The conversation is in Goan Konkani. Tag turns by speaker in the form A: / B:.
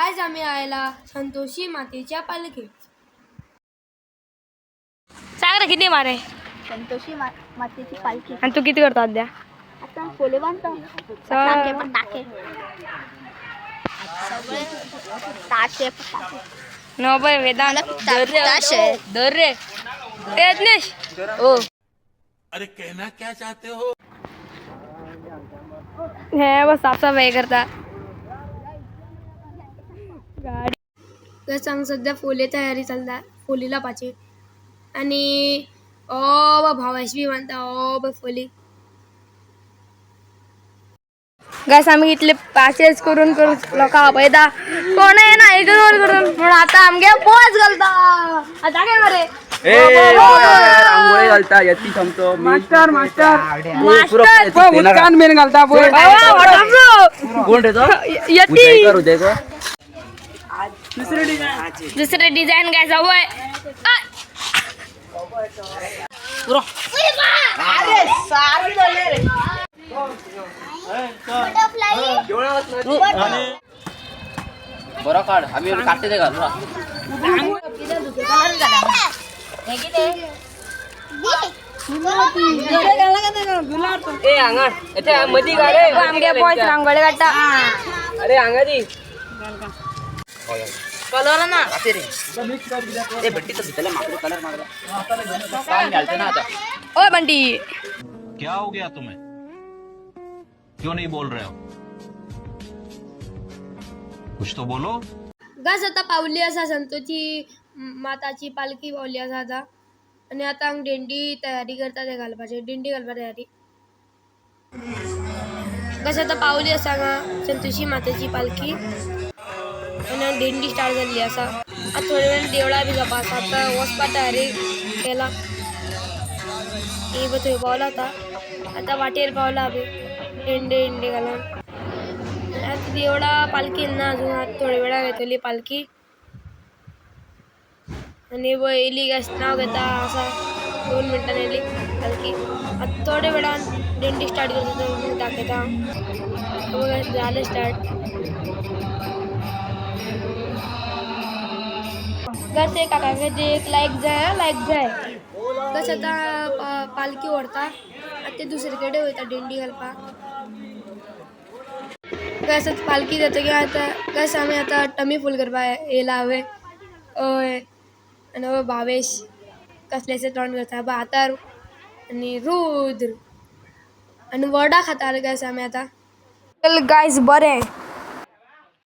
A: आयज आमी आयला संतोषी मातेच्या पालखेत. सांग रे किती मारे
B: संतोषी मातेची पालखी.
A: आणि तू किती करता सध्या?
B: आता फुले बांधतो, पटाके पटाके सगळे, ताशे पटाके.
A: नो बाय वेदांत.
B: ताशे.
A: दर रे यज्ञेश ओ.
C: अरे, कहना क्या चाहते हो?
A: हे बस साफसफाई करता गाडी. तर सांग, सध्या फोले तयारी चलता फोली लावपाची आणि ओ बा भावाश बी बांदता ओ बा फोली. गायस, आमी इतले पाशेज करून करून लोकां आपयता, कोण येना इग्नोर करून. म्हणून आतां आमगे पोज घालता. आतां काय मरे?
D: आंघोळी घालता यती थांबतो. Master master.
A: मास्टर.
D: उदकान मेन घालता.
A: बाबा.
D: कोण रे तो?
A: यती.
D: उदयकर उदयकर.
A: दुसरे डिझाईन काय हवंय?
D: बरं काढ, आम्ही काढते ते घाल.
A: आमगे बॉयज रांगोळी काडटा.
E: अरे हांगा दी कलर ना.
D: ते भट्टी तर भितरले माकडे कलर मारला काम घालते ना आता.
A: ओय बंटी.
C: क्या हो गया तुम्हें? क्यों नहीं बोल रहे हो? कुछ तो बोलो.
A: गास, आतां पावली आसा, संतोची माताची पालखी पावली आसा आतां आनी आतां हांगा दिंडी तयारी करता ते घालपाची, दिंडी घालपा तयारी. गास, आतां पावली आसा हांगा संतोषी मातेची पालखी आनी हांगा दिंडी स्टार्ट जाल्ली आसा. आतां थोडे वेळान देवळां बी जावपा आसा. आतां वचपा तयारी केला. ही पळय, थंय पावला. आतां आतां वाटेर पावला आमी दिंडी दिंडी घालून. आतां देवळां पालखी ना अजून, आतां थोड्या वेळान येतली पालखी. आनी पळय येयली. गॅस नांव घेता आसा. 2 मिनटां येयली पालखी. आतां थोड्या वेळान दिंडी स्टार्ट करता तो दाखयता हांव. पळय, जालें स्टार्ट. गायस, एक काकाचे एक लायक जाय, लायक जाय. कशें आतां पालखी व्हरता, आतां ते दुसरे कडेन वयता दिंडी घालपाक. गायस, आतां पालखी जातकीर आतां गायस, आमी आतां टमी फूल करपाक येयला हांवें. हय, आनी हो भावेश कसलेशें तोंड करता. आतां आनी रुद्र आनी वडा खाता गायस आमी आतां. गायस, बरें.